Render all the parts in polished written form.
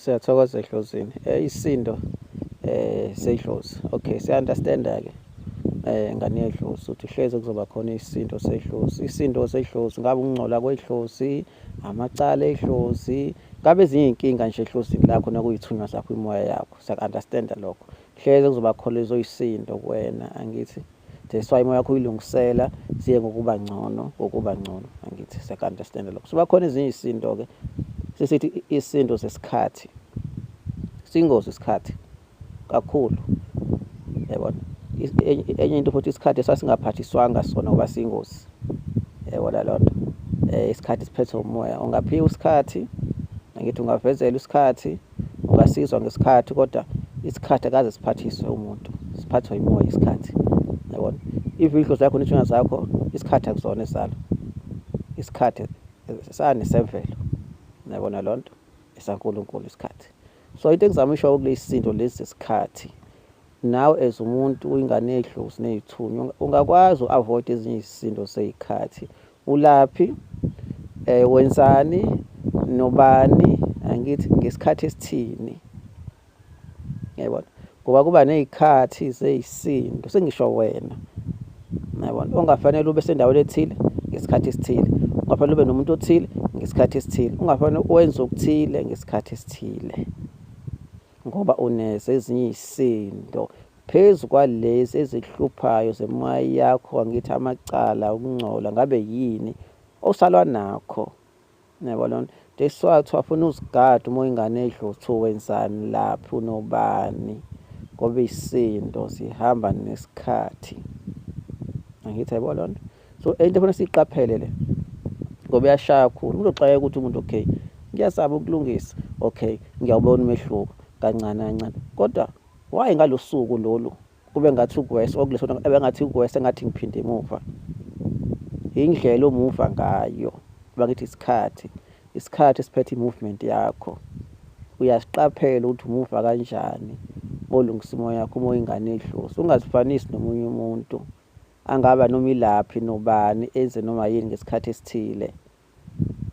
Siyathokoza edlozini. Isisindo sedlozi. Okay, siya-understand-a-ke ngane yedlozi ukuthi hleze kuzoba khona isisindo sedlozi. Isisindo sedlozi ngabe ukungcola kwedlozi, amacala edlozi, ngabe ezinye iy'nkinga nje edlozini lakho nakuyithunywa zakho imoya yakho. Siyaku-understand-a lokho. Hleze kuzoba khona lezo y'sindo kuwena, angithi? That's why imoya yakho uyilungisela siye ngokuba ngcono, ngokuba ngcono, angithi? Siyaku-understand-a lokho. Kuzoba khona ezinye iy'sindo-ke, sesithi isindo sesikhathi. Siyingozi isikhathi kakhulu, yabona. Enye into futhi isikhathi esasingaphathiswanga sona ngoba siyingozi, yabona loo nto. Isikhathi siphethwe umoya, ungaphiwa isikhathi, angithi ungavezelwa isikhathi, ungasizwa ngesikhathi kodwa isikhathi akaze siphathiswe umuntu, siphathwa yimoya isikhathi, yabona. If idlozi lakho nethunya zakho, isikhathi akusona esalo, isikhathi sani semvelo, yabona loo nto, esaNkulunkulu isikhathi. So into engizama uyisho kulesi sinto lesi sesikhathi, nawe as umuntu uyingane yedlozi ney'thunywa ungakwazi u-avoid ezinye izisindo sey'khathi. Ulaphi, wenzani, nobani, angithi ngesikhathi esithini, yabona. Ngoba kuba ney'khathi zey'sindo, sengisho wena, yabona, ongafanele ube sendaweni ethile ngesikhathi esithile, ungafanele ube nomuntu othile ngesikhathi esithile, ungafanele wenze okuthile ngesikhathi esithile, ngoba uneze ezinye iy'sindo phezu kwalezi ezihluphayo zemoya yakho, angithi amacala, ukungcola, ngabe yini osalwa nakho, yabona. That's why kuthiwa funa uzigade uma uyingane yedlozi, kuthiwa wenzani laphi, unobani, ngoba iy'sindo zihamba nesikhathi, angithi yayibona loo nto. So into efuna siyiqaphele le, ngoba iyashaya kakhulu. Umuntu uxakeka ukuthi umuntu okay, ngiyazama ukulungisa, okay, ngiyawubona umehluko kancane kancane, kodwa why ngalosuku lolu kube ngathi ukwesa okulesona ebengathi ukwesa engathi ngiphinde emuva. Indlela omuva ngayo, bakithi isikhathi, isikhathi esiphethe i-movement yakho. Uyasiqaphela ukuthi umuva kanjani molungisa imoya yakho uma uyingane yedlozi. Ungazifanisi nomunye umuntu angaba noma ilaphi nobani enze noma yini ngesikhathi esithile.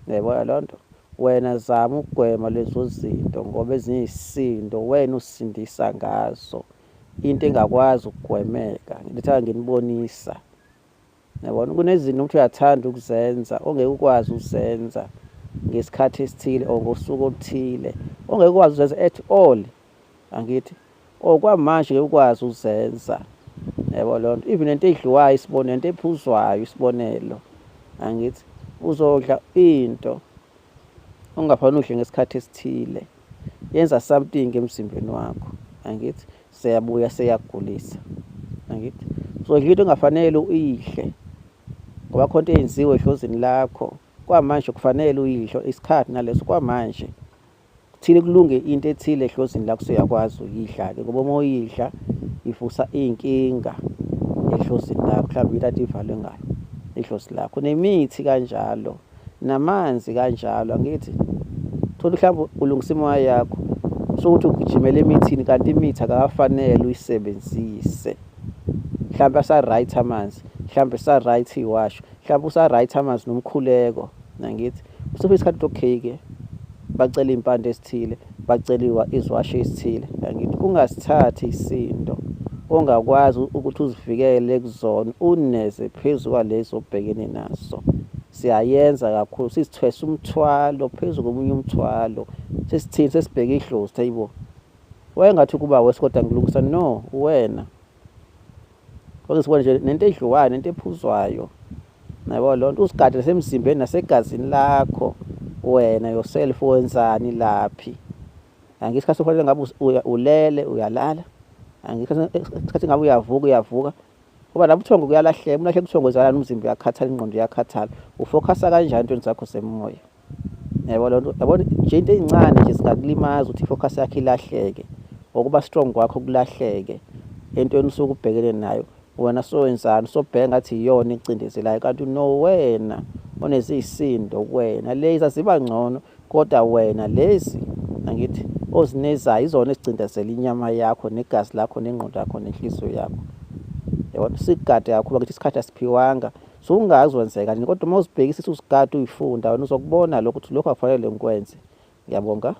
Uyayibona loo nto? Wena zama ukugwema lezo zinto ngoba ezinye izisindo wena usindisa ngazo. Into engakwazi ukugwemeka, ngithanda nginibonisa. Yabona, kunezinto ukuthi uyathanda ukuzenza ongeke ukwazi ukuzenza ngesikhathi esithile or ngosuku oluthile ongeke ukwazi ukuzenza at all, angithi okwamanje ngeke ukwazi ukuzenza, yabo loo nto. Even nento edliwayo isibonelo, nento ephuzwayo isibonelo, angithi uzodla into ongafanele udle ngesikhathi esithile, yenza something emzimbeni wakho, angithi seyabuya seyakugulisa, angithi uzodla into ongafanele uyidle ngoba khona into eyenziwe edlozini lakho kwamanje kufanele uyidle isikhathi naleso kwamanje kuthile kulunge into ethile edlozini lakho seyakwazi uyidla-ke ngoba uma uyidla ivusa iy'nkinga edlozini lakho, mhlawumbe into ade ivalwe ngayo idlozi lakho, nemithi kanjalo, namanzi kanjalo, angithi thola mhlawumbe ulungisa imoya yakho sokuthi ugijimela emithini kanti imithi akakafanele uyisebenzise, mhlawumbe asa-right amanzi, mhlawumbe sa-right iwasho, mhlawumbe usa-right amanzi nomkhuleko, angithi usufika isikhathi okay-ke bacela iy'mpande ezithile, bacela iziwasho ezithile, angithi ungasithathi isinto ongakwazi ukuthi uzivikele kuzona uneze phezu kwalezo obhekene naso. Siyayenza kakhulu, sizithwesa umthwalo phezu komunye umthwalo, sesithini sesibheke idlozi, hayibo wayengathi ukuba wesi kodwa ngilungisa, no wena kodwa sibone nje nento edliwayo nento ephuzwayo, yabo loo nto, uzigade nasemzimbeni nasegazini lakho wena yourself, wenzani laphi. Angithi isikhathi sokufanele ngabe ulele uyalala, angithi isikhathi ngabe uyavuka uyavuka, ngoba lapho ubuthongo kuyalahleka, uma ulahleka ubuthongo zalana umzimba uyakhathala, ingqondo iyakhathala, ufokhasa kanjani entweni zakho zemoya, yabo loo nto. Yabona nje into ey'ncane nje zingakulimaza ukuthi i-focus yakho ilahleke, ngokuba strong kwakho kulahleke entweni osuke ubhekene nayo. Wena sowenzani, sobheka ngathi iyona ecindezelayo kanti no wena oneziyisindo kuwena, lezi aziba ngcono kodwa wena lezi angithi ozinezayo izona ezicindezela inyama yakho negazi lakho nengqondo yakho nenhliziyo yakho, yabona. Sigade kakhulu bakithi, isikhathi asiphiwanga, so ungazi wenzeka nini, kodwa uma uzibhekisisa uzigade uyifunda wena uzokubona lokho ukuthi lokhu akufanele ngikwenze. Ngiyabonga.